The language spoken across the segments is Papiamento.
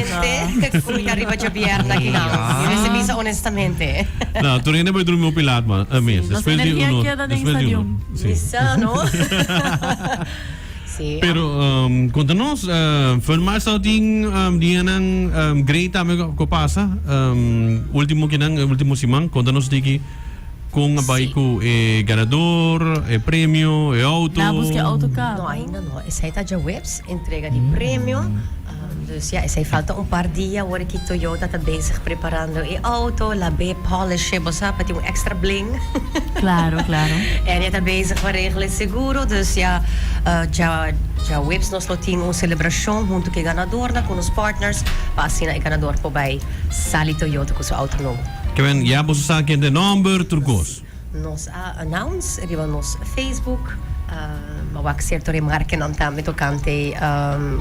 Solamente ku mi ta riba djabièrnè aki nan. Mi mester bisa honestamente. No, tur hende bai drumi hopi laat man, mes. Nos Despues di energia uno, keda den despues di uno. stadion. Sí. Mi sa, no? Sí. Pero um, konta nos, um, Fun Miles tawata tin um, dianan um, great tambe ku ku pasa. Um, ultimo kinan, ultimo siman, konta nos diki kon a bai Sí. ku e ganador, e premio, e auto. Na buska e auto kaba. No, ainda no. Esei ta djaweps, entrega di premio. Dus ja, esei falta un par dia. Awor aki Toyota ta bezig preparando e auto, lab'é, polish'é, bo sa, pa tin un extra bling. Claro, claro. En e ta bezig pa regla e seguro, dus ja, dja djaweps nos lo tin un celebracion hunto cu e ganadornan, cu nos partners, pa asina e ganador por bai sali Toyota cu su auto nobo. Kevin, ya boso sa ken ta e nomber, tur cos. Nos a announce riba nos Facebook, ma wak cierto remarkenan tambe tocante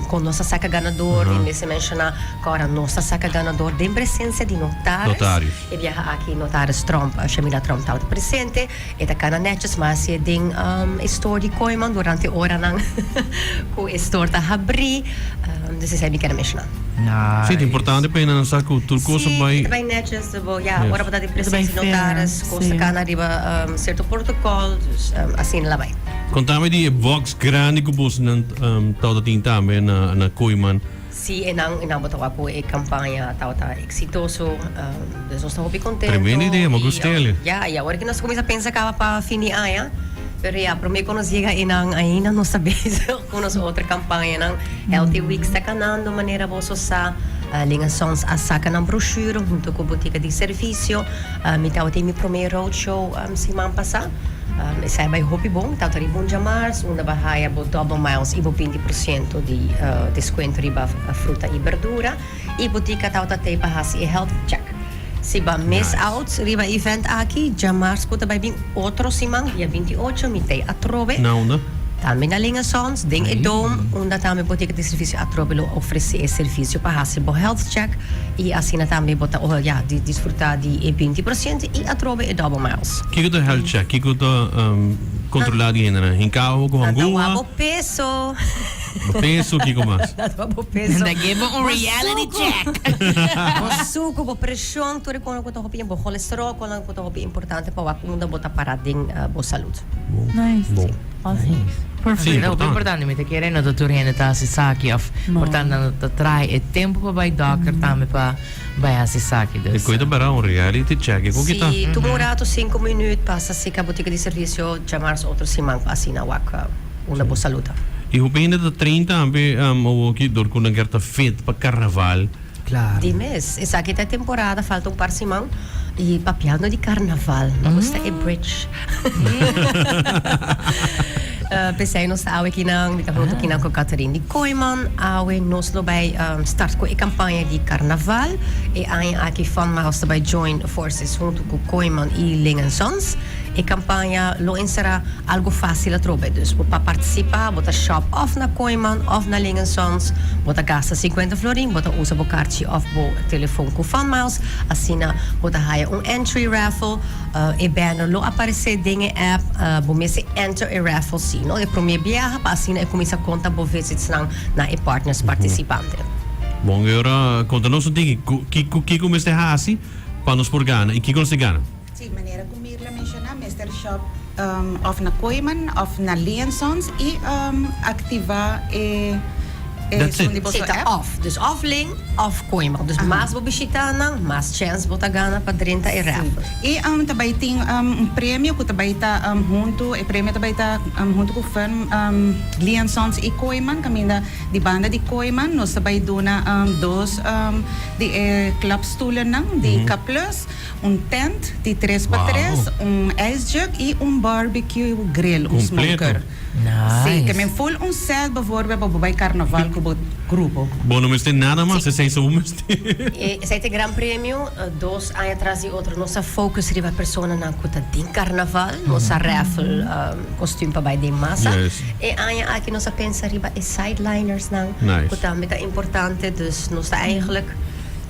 con nos a saca ganador y mester menciona cu ora nos a saca ganador den presencia di notaris. E biaha aki notaris Tromp, Shamila Tromp tabata presente. E ta cana netjes mas hacié den e store di Kooiman durante oranan cu e store ta habri. Dus esei mi kier a menciona. Sí, ta importante pa nan sa cu tur cos a bai. Sí, ta bai netjes. Bo, ya, ora bo ta den presencia di notaris, cos ta cana riba cierto protocol, dus asina la bai. Contame di e box grandi cu bosnan tabata tin tambe na Kooiman. Sí, e nan, e nan bo ta wak cu e campaña tabata exitoso, dus nos ta hopi contento. Tremendo idea, mi a gusta el. Ya, y awor cu nos cuminsa pensa caba pa fin di aña, pero ya, prome cu nos yega einan ainda nos ta bezig cu nos otro campañanan. Healthy Weeks ta canando manera boso sa. Ling Sons a saca nan brochure hunto cu Botica di Servicio. Mi tabatin mi prome roadshow siman pasa. Esai bai hopi bon. Tabata riba un djamars unda bo a haya bo double miles y bo 20% di descuento riba fruta y berdura. Y botica tabata tey pa haci e health check. Si bo a miss out riba e event aki, djamars cu ta bai bin otro siman, dia 28, mi tey atrobe. Na unda? Tambe na Ling Sons, den e dome, unda tambe botica di servicio atrobe lo ofrece e servicio pa haci bo health check y asina tambe bo ta, ya, di disfruta di e 20% y atrobe e double miles. Kico ta health check? Kico ta controla di hendenan? Hinca awa cu Nan ta hangua? wak bo peso. Bo peso, kiko mas? Nan ta wak bo peso. Nan ta geef bo un reality check. Bo sucu, bo presion, tur e konan ku ta hopi, bo cholesterol, konan ku ta hopi importante pa wak unda bo ta para den bo salud. Nice. Bon. Awesome. Perfect. Sí, No, importante. importante. Mi ta kere no ta tur hende ta hasi esaki of No. por tanto nan ta traha e tempo pa bai dokter tambe pa bai hasi esaki. E Dus, koe ta bera un reality check. E koe kita. Si tuma un rato, cinco minuut, pasa cerca botica di servicio, djamars otro siman pa asina wak unda bo salud ta. I hopi hende ta train tambe awoki dor ku nan kier ta fit pa karnaval. Claro. Di mes, esaki ta e temporada, falta un par siman y papiando di carnaval, mi gusta e bridge. P'esei nos ta awe kinan, mi ta hunto kinan cu Catherine di Kooiman. Awe nos lo bay start cu e campaña di carnaval. E aña aki Fun Miles ta bay join forces hunto cu Kooiman y Ling and Sons. E campaña lo encera Algo fácil atrobe. Dus bo pa partisipá bo ta shop òf na Kooiman òf na Ling Sons. Bo ta gasta 50 florin, bo ta usa bo karchi òf bo telefon ku Funmiles. Asina bo ta haya un entry raffle. E banner lo aparesé den e app. Bo mester enter e raffle sí, no? E promé biaha pa asina e kuminsá konta bo visitsnan na e partners partisipante. Bon, e ora konta nos un tiki kiko kiko mester hasi pa nos por gana i kiko nos ta gana. Sí, manera ku Mirla menshoná mester shop òf na Kooiman òf na Lee and Sons i aktivá e That's it. esun di boso Sí, ta app. òf. Dus òf Ling òf Kooiman. Dus mas bo bishitá nan, mas chèns bo ta gana pa drenta e raffle. I ta bai tin un premio ku ta bai ta huntu, e premio ta bai ta huntu ku Fun, Lee and Sons i Kooiman, kaminda di banda di Kooiman nos ta bai duna dos di e klapstoelennan di K-plus. Un tent di tres pa tres, un ijsjug y un barbecue grill, un smoker. Sí, ke men full un set bijvoorbeeld pa bo bai carnaval cu bo grupo. Bo no mester nada mas, esei so bo mester. Esei ta e gran premio, dos aña tras di otro nos a focus riba personanan cu ta den carnaval, nos a raffle kostuum pa bai den masa. E aña aki nos a pensa riba e sidelinersnan cu tambe ta importante, dus nos ta eigenlijk.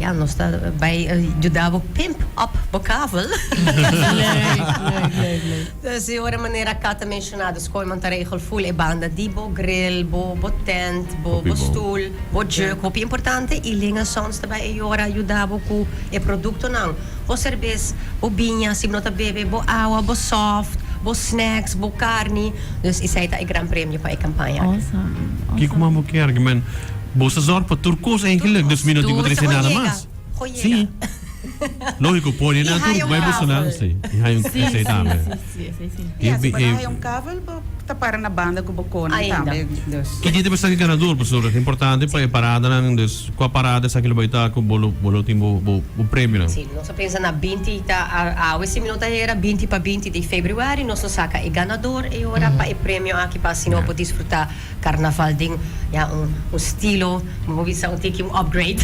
Ya, nos ta bai yuda bo pimp up bo kavel. Leuk, leuk, leuk, leuk. Dus e ora manera Kat a menshoná, dus Kooiman ta regel full e banda di bo grill, bo bo tent, bo Hopi bo bon. stoel, bo jug, hopi importante. I Ling en Sons ta bai e ora yuda bo ku e produktonan, bo serbes, bo biña si bo no ta bebe, bo awa, bo soft, bo snacks, bo karni. Dus esei ta e gran premio pa e kampaña aki. Awesome, Kiko awesome. man bo kier? Men, bo sa zorg pa tur kos eigenlijk, dus mi no tin ku trese nada mas. Sí. Lógico, pone nan tur bai boso nan, sí. I hay un esei tambe. Sí, sí, sí. Ja, si bo no hay un kavel, bo ta para na banda ku bo konan tambe, dus. Ki dia ta bisa ki ganador? Pasobra ta importante pa e paradanan, dus kua parada esaki lo bai ta ku bo lo bo lo tin bo bo premionan. Sí, nos a pensa na binti ta awe si mi no ta hera, binti pa binti di februari nos lo saka e ganador e ora pa e premio aki pa asina bo por disfruta Carnaval den ya un un stilo, bo por bisa un tiki un upgrade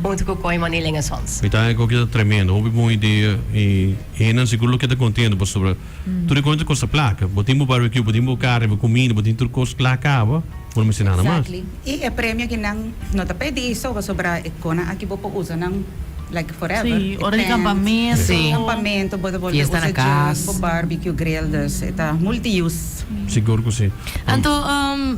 hunto cu Kooiman y Linge Sons. Mi ta haña cu ta tremendo, hopi bon idea y hendenan sigur lo keda contento pasobra tur e cos ta costa placa. Bo tin bo barbecue, bo tin bo carne, bo comida, bo tin tur cos cla caba, bo no mester nada mas. Exactly. Y e premio ki nan no ta pedi so pasobra e conan aki bo por usa nan like forever. Sí, ora di campamento. Sí. Campamento, bo ta bolbe Fiesta usa na cas. jug, bo barbecue grill, dus e ta multi-use. Sigur ku si. Anto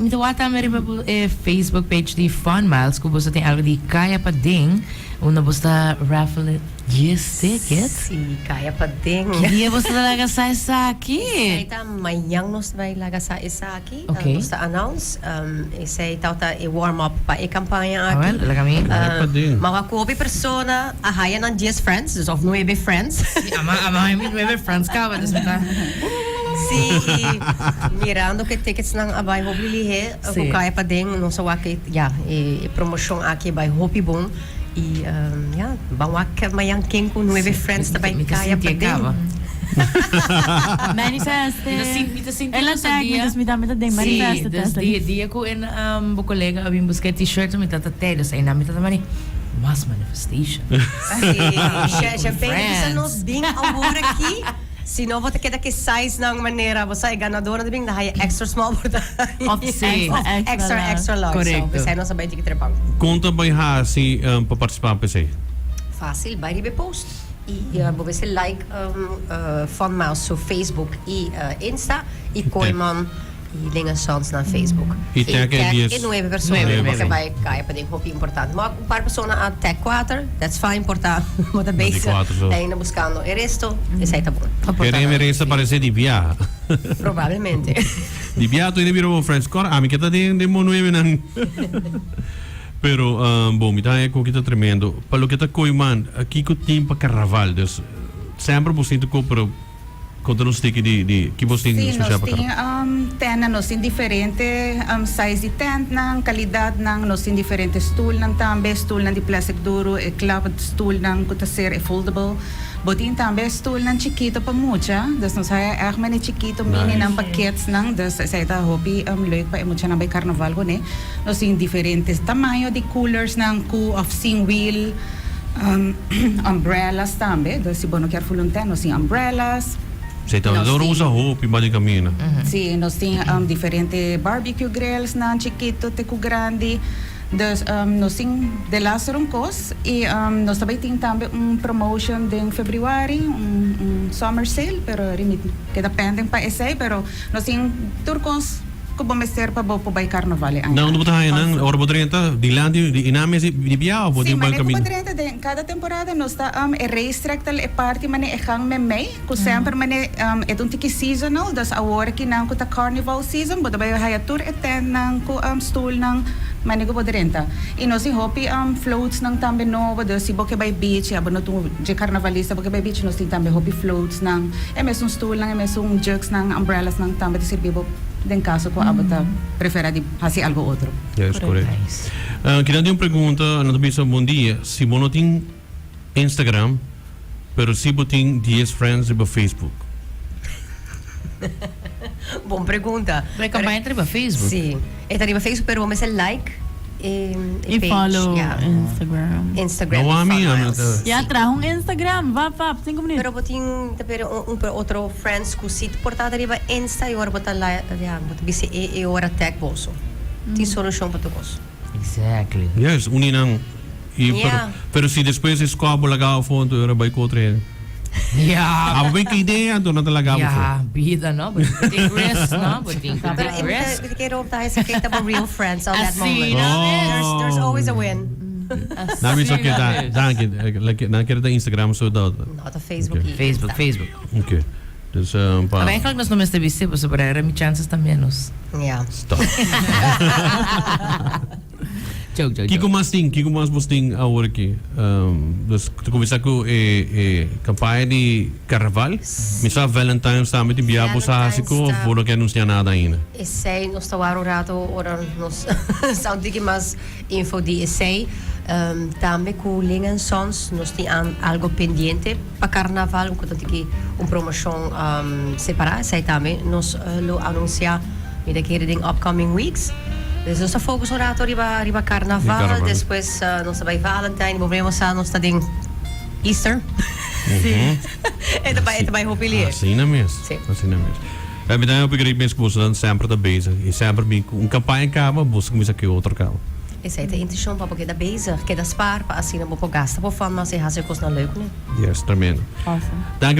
mi ta wak tambe riba bo e Facebook page di Fun Miles ku boso tin algo di Kaya Paden unda boso ta raffle dies ticket. Si, Kaya Paden. Ki dia boso ta laga sa esaki? Esei ta mañan nos ta bai laga sa esaki. Ok. Nos ta announce. Esei tabata e warm up pa e campaña aki. Awel, laga mi. Kaya Paden. Ma wak ku hopi persona a haya nan dies friends, dus of nuebe friends. Si, ama ama haya mi nuebe friends kaba, dus mi ta. Sí, i mirando ku e ticketsnan a bai hopi lihé, ku kaya paden, nos a wak e, ya, e promoshon aki a bai hopi bon. I, ya, ban wak mañan ken ku nuebe friends ta bai kaya paden. Manifeste. Mi ta sinti El a ku tag mi, dus mi tambe ta den manifeste. Sí, dus dia ku en bo kolega a bin buska e t-shirt, mi ta ta tei, dus einan mi ta ta mani, mas manifestation. Sí, champagne bisa nos bin awor aki. Si no bo ta keda ke size nan manera bo sa e ganadornan ta bin ta haya extra small por ta Of Sí. extra extra extra extra large. So Correcto. pesei nos a bai tiki trepan. Kon ta bai hasi pa partisipá pesei? Fácil, bai riba e post i bo mester like Fun Miles su Facebook i Insta i Kooiman I den e sons na Facebook. I tag e dies. E nuebe persona. Nuebe, Porque nuebe. bai kaya pa den hopi importante. Ma un par persona a tag kuater, that's fine, por ta bo ta bezig kuater so. ainda buscando e resto, esei ta bon. Pero e meresta parece di bia. Probablemente. Di bia tu bira bo friends. Kor ami ke ta den den bo nuebe nan. Pero bon mi ta haña koki ta tremendo. Pa loke ta Kooiman, kiko tin pa carnaval? Dus semper bo sinti ko pero Konta nos tiki di di ki bos tin Sí, nos spesial pa tin karnaval. tentnan, nos tin diferente size di tentnan, kalidatnan, nos tin diferente stulnan tambe, stulnan di plastic duru, e klap stulnan ku ta ser e foldable. Bo tin tambe stulnan chikito pa mucha, dus nos haya ègt mane chikito, mininan pa kidsnan, dus esei ta hopi leuk pa e muchanan bai karnaval kuné. Nos tin diferente tamaño di coolersnan ku òf sin wiel. Umbrellas tambe, dus si bo no kier fula un tent nos tin umbrellas. Si ta Nos dor tin usa hopi ba di camina. Si, nos tin diferente barbecue grills nan chikito te cu grandi. Dus nos tin de laster un cos y nos ta bay tin tambe un promotion den februari, un un summer sale, pero rimit keda pending pa esey, pero nos tin tur cos. Ku bo mester pa bo por bai karnaval e aña Na unda bo aki? ta haña nan ora bo drenta? Dilanti di inami así di bia of bo Sí, tin bai manera ku bo kaminda? drenta den kada temporada nos ta e racetrack ta e parti manera e gang memei ku semper manera e ta un tiki seasonal dus awor aki nan ku ta carnival season bo ta bai haya tur e tentnan ku stoelnan manera ku bo drenta i nos tin hopi floatsnan tambe nobo dus si bo ke bai beach ya bo no ta un dje karnavalista bo ke bai beach nos tin tambe hopi floatsnan e mesun stoelnan e mesun jugsnan umbrellasnan tambe ta sirbi bo. Den caso cu abo ta prefera di haci algo otro. Yes, correct. Kinan tin un pregunta, nan ta bisa, Bon dia, si bo no tin Instagram, pero si bo tin dies friends riba Facebook. Bon pregunta. Pero e campaña ta riba Facebook. Si, e ta riba Facebook, pero bo mester like e Y page. follow Ya. Instagram. Instagram No, di ami, Fun ami Miles. ta- Ya Si. traha un Instagram, wap wap, cinco minuut. Pero bo tin ta pere un un otro friends cu si por ta riba Insta y ora bo ta la ya bo ta bisa e e ora tag boso. Tin solucion pa tur cos. Exactly. Yes, uni nan. I pero, Ja. pero si despues e scopo laga afo, anto ora bai cu otro hende. Ja. Abo ben cu idea, anto no ta laga afo. Ja, bida, no? Bo tin risk, no? Bo tin Pero take risk. mi ta kere op ta hesa kijk ta bo real friends on that Asina moment. mes. There's always a win. Na mi so Asina ke ta, mes. danki. Like, nan kere ta Instagram so dat. No, ta Facebook Okay. i Facebook, Insta. Facebook. Okay. Dus um, pa. Maar eigenlijk nos no mester bise, pasobra era mi chances ta menos. Ja. Stop. Joke, joke, Kiko joke. mas tin? Kiko mas bos tin awor aki? Um, dus ta kuminsá ku e, e kampaña di karnaval. Mi sa Valentine's tambe tin bia bos a hasi ku of Valentine's bo no ke anunsiá nada ainda? Esei nos ta wara un rato ora nos sa un tiki mas info di esei. Um, tambe ku Ling and Sons nos tin an, algo pendiente pa karnaval, un ku ta tiki un promoshon um, separá. Esei tambe nos lo anunsiá. Mi ta kere den upcoming weeks. Dus nos ta focus un rato riba riba carnaval, Carnaval. despues uh, nos ta bay Valentine, volvemos a nos ta den Easter. Sí. E ta bay e ta bay hopi lihe. Asina mes. Sí. Asina mes. Eh, mi ta hopi great mes ku boso dan semper ta bezig. I semper mi ku un kampaña kaba, boso kuminsa ku otro kaba. Esei ta intencion pa bo keda bezig, keda spaar pa asina bo por gasta bo fun mas i hasi kosnan leuk ne. Yes, tremendo. Awesome. Danki.